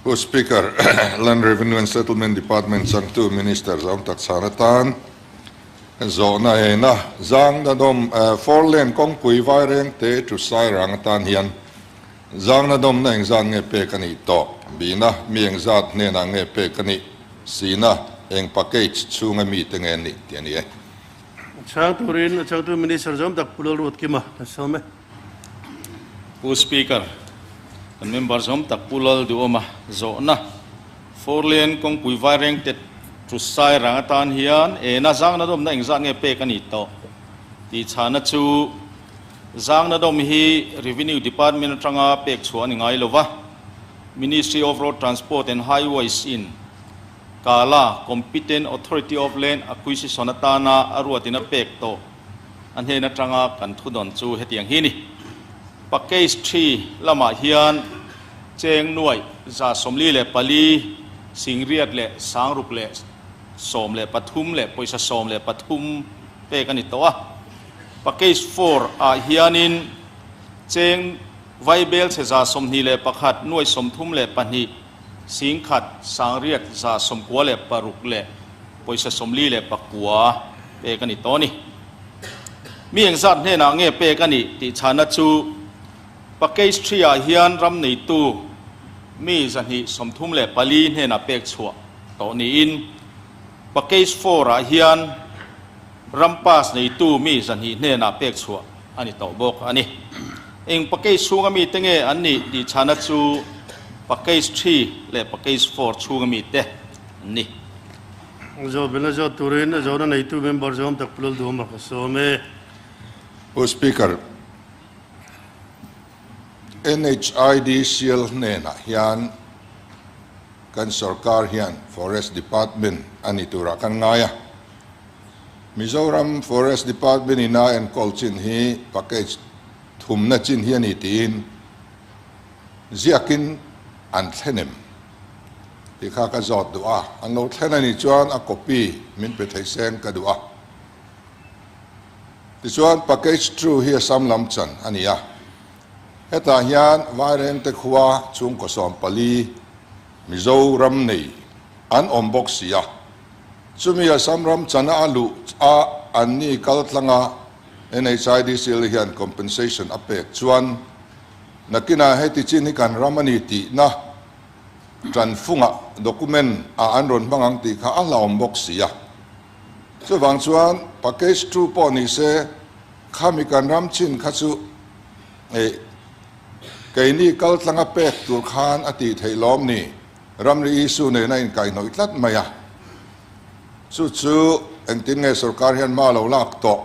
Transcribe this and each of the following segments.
Pu Speaker, Land Revenue and Settlement Department changtu Minister zawng tak chhan atan zawhna ena Zangnadawm Four Lane kawngpui Vairengte to Sairang atan hian Zangnadawmna engzat nge pek a nih tawh? Bihna mi engzat hnenah nge pek a nih? Sihna eng package chhunga mite nge an nih tih a ni e. Chhang turin a changtu Minister zawng tak Pu Lalruatkima kan sawm e. Pu Speaker, kan member zawm tak Pu Lalduhawma zawhna Fourlane kawngpui Vairengte Tusai rang atan hian ena zangnadawmna engzat nge pek a ni tawh tih chhana chu zangnadawm hi Revenue Department atanga pek chhuah a ni ngai lova, Ministry of Road Transport and Highways in Kala Competent Authority of Land Acquisition atana a ruatin a pek tawh. A hnen atanga kan thudawn chu hetiang hi ni. Package thi lamah hian cheng nuaih 144, singriat leh sangruk leh 13 leh pawisa 13 pek a ni tawh a. Package four ah hianin cheng vaibel chhe 21 nuaih 32, singkhat sangriat 96 leh pawisa 49 pek a ni tawh a ni. Mi engzat hnenah nge pek a nih tih chhana chu package three ah hian ram neitu mi 234 hnenah pek chhuah tawh niin package four ah hian ram pass neitu mi 200 hnenah pek chhuah a ni tawh bawk a ni. Eng package chhunga mite nge an nih tih chhana chu package three leh package four chhunga mite an ni. Zawhbelna zawt turin a zawhna neitu member zawm tak Pu Lalduhawma ka sawm e. Pu Speaker, NHIDCL hnenah hian kan sorkar hian Forest Department a ni turah kan ngai a. Mizoram Forest Department in a enkawl chin hi package thumna chin hi a ni tiin ziakin an thlen em? Tih kha ka zawt duh a, an lo thlen a nih chuan a copy min pe thei seng ka duh a. Tichuan package two hi Assam lam chan a ni a, hetah hian Vairengte khua chhungkaw 14 Mizoram nei an awm bawk si a, chumi Assam ram chana a luh a anni kal tlanga NHIDCL hian compensation a pek chuan nakinah heti chin hi kan ram a ni tihna Ṭanfungah document ah an rawn hmang ang tih kha a hlauhawm bawk si a. Chuvang chuan package two pawh ni se khami kan ram chin kha chu eh keini kal tlanga pek tur khan a tih theih lawm ni, ramri issue nena inkaihhnawih tlat mai a. Chu chu engtin nge sorkar hian hma lo lak tawh?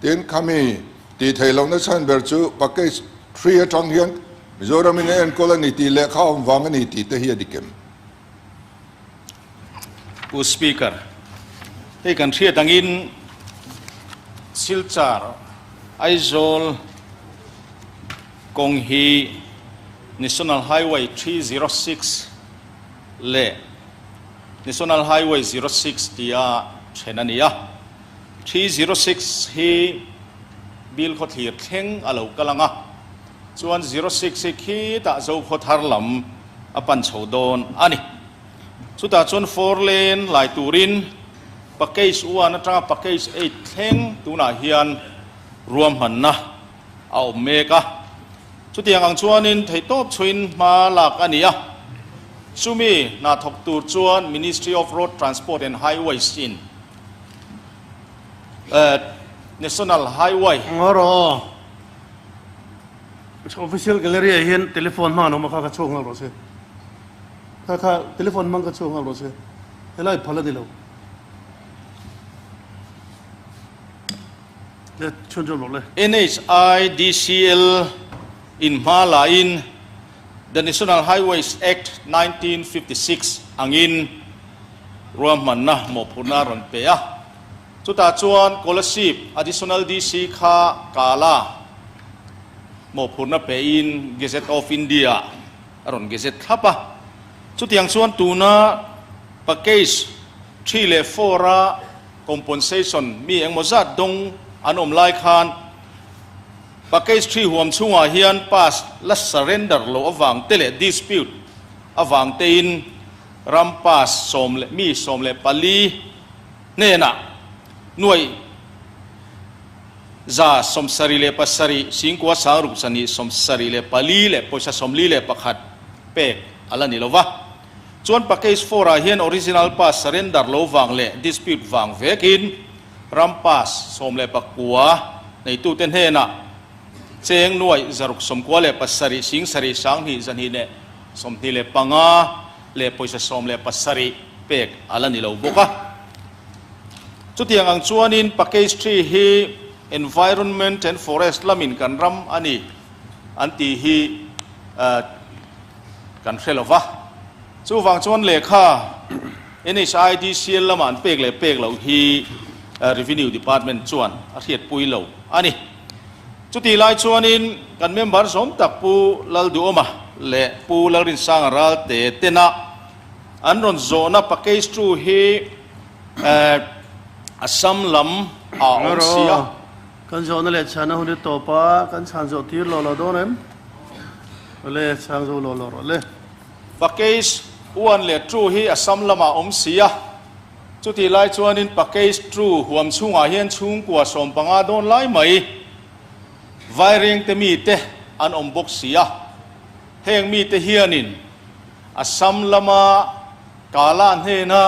Tin, khami tih theih lohna chhan ber chu package three atang hian Mizoram in a enkawl a ni tih leh kha awm vang a ni tih te hi a dik em? Pu Speaker, hei kan hriat angin Silchar, Aizawl kawng hi National Highway 306 leh National Highway 06 tia then a ni a. 306 hi Bill khawthlir thleng a lo kal ang a. Chuan 06 hi khitah Zokhaw thar lam a pan chho dawn a ni. Chutah chuan four lane lai turin package one atanga package eight thleng tunah hian ruahmanna a awm mek a. Chutiang ang chuanin theihtawp chhuin hma lak a ni a. Chumi hna thawk tur chuan Ministry of Road Transport and Highways in National Highway. Ngaw. Official gallery ah hian telephone hmang an awm a kha kha chhuak nghal rawh se. Kha kha telephone hmang kha chhuak nghal rawh se. Helai phal a ni lo. Le chhun chhun rawh le. NHIDCL in hma la in The National Highways Act 1956 angin ruahmanna mawhphurhna a rawn pe a. Chutah chuan Kolasib Additional DC kha Kala mawhphurhna pein Gazette of India a rawn gazette thlap a. Chutiang chuan tuna package three leh four a compensation mi engmaw zat dawng an awm lai khan package three huam chhungah hian pass la surrender loh avang te leh dispute. avang tein ram pass sawm leh mi 14 hnenah nuaih 77 singkua sangruk zahnih 74 leh pawisa 41 pek a la ni lo va. Chuan package four ah hian original pass surrender lo vang leh dispute vang vekin ram pass 19 neitute hnenah cheng nuaih 697 sing sarih 2 225 leh pawisa 17 pek a la ni lo bawk a. Chutiang ang chuanin package three hi Environment and Forest lamin kan ram a ni an tih hi kan hre lo va. Chuvang chuan lehkha NHIDCL lama an pek leh pek loh hi Revenue Department chuan a hriatpui lo a ni. Chutih lai chuanin kan member zawm tak Pu Lalduhawma leh Pu Lalrinsanga Ralte tena An rawn zawhna package two hi Assam lam ah a awm si a. Kan zawhna leh chhana hun hi tawp a, kan chhan zawh tir lo lo dawn em? Awle, chhang zo lo lo rawh le. Package one leh two hi Assam lamah a awm si a, chutih lai chuanin package two huam chhungah hian chhungkua 15 dawn lai mai Vairengte mite an awm bawk si a, heng mite hianin Assam lama Kala hnena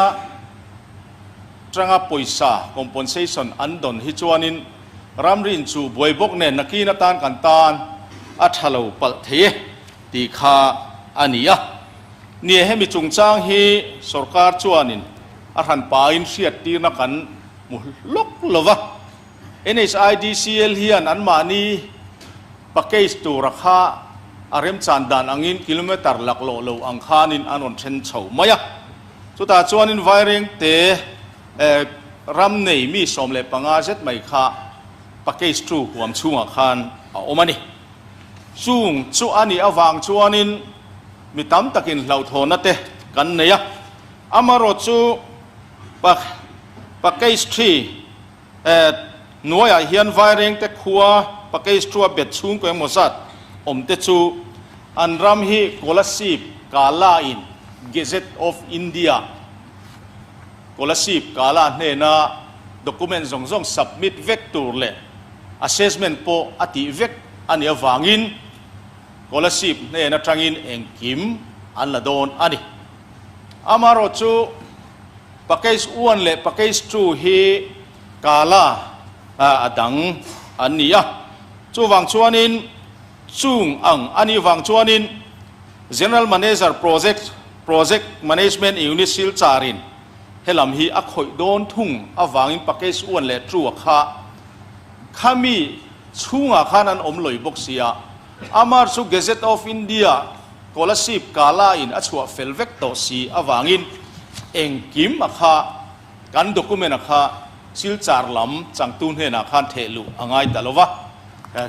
tanga pawisa, compensation, an dawn hi chuanin ramri inchuh buai bawk nen nakin atan kan tan a tha lo palh thei e tih kha a ni a. Nie hemi chungchang hi sorkar chuanin a hranpain hriattirna kan hmu hlawk lo va. NHIDCL hian anmahni package tura kha a remchan dan angin kilometre laklawh lo ang khanin an rawn then chho mai a. Chutah chuanin Vairengte ram nei mi 15 zet mai kha package two huam chhungah khan a awm a ni. Chung chu a nih avang chuanin mi tam takin hlauhthawnna te kan nei a. Amaherawhchu package three Hnuaiah hian Vairengte khua package thua bet chhungkaw emaw zat awm te chu an ram hi Kolasib Kala in Gazette of India Kolasib Kala hnena document zawng zawng submit vek tur leh assessment pawh a tih vek a nih avangin Kolasib hnen atangin engkim an la dawn a ni. Amaherawhchu Package one leh package two hi kala a dang an ni a, chuvang chuanin chung ang a nih vang chuanin General Manager Project Project Management Unit Silcharin helam hi a khawih dawn thung avangin package one leh two a kha khami chhungah khan an awm lawih bawk si a, Amar chu Gazette of India Kolasib Kala in a chhuah fel vek tawh si avangin engkim a kha kan document a kha Silchar lam changtu hnenah khan theh luh a ngai ta lo va,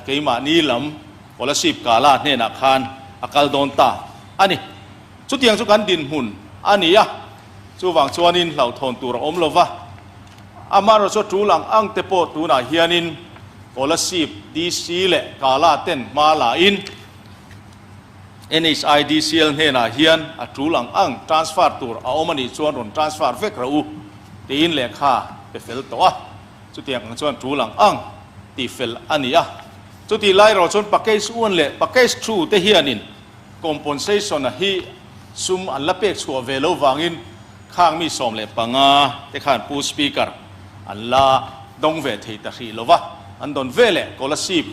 keimahni lam Kolasib Kala hnenah khan a kal dawn ta a ni. Chutiang chu kan dinhmun a ni a, chuvang chuanin hlauhthawn tur a awm lo va, amaherawhchu chu a tul ang ang te pawh tunah hianin Kolasib DC leh Kala ten hma la in, NHIDCL hnenah hian a tul ang ang transfer tur a awm a nih chuan rawn transfer vek rawh u tiin lehkha pe fel tawh a, chutiang ang chuan tul ang ang tih fel a ni a. Chutih lai erawh chuan package one leh package two te hianin compensation a hi sum an la pek chhuah ve lo vangin khang mi 15 te khan Pu Speaker an la dawng ve thei ta hrih lo va, an dawn ve leh Kolasib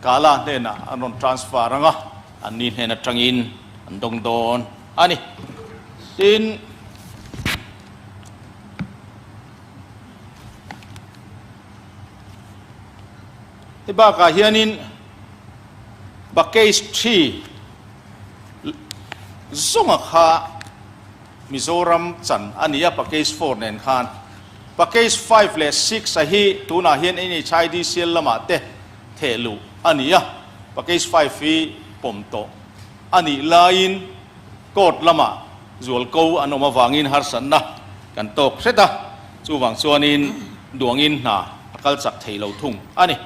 Kala hnenah an rawn transfer ang a, anni hnen atangin an dawng dawn a ni. Tin, hei bakah hianin package three zawnga kha Mizoram chan a ni a, package four nen khan. Package five leh six a hi tunah hian NHIDCL lamah te theh luh a ni a, package five hi pawm tawh a nih laiin court lamah zualko an awm avangin harsatna kan tawk hret a, chuvang chuanin duangin hna a kal chak thei lo thung a ni.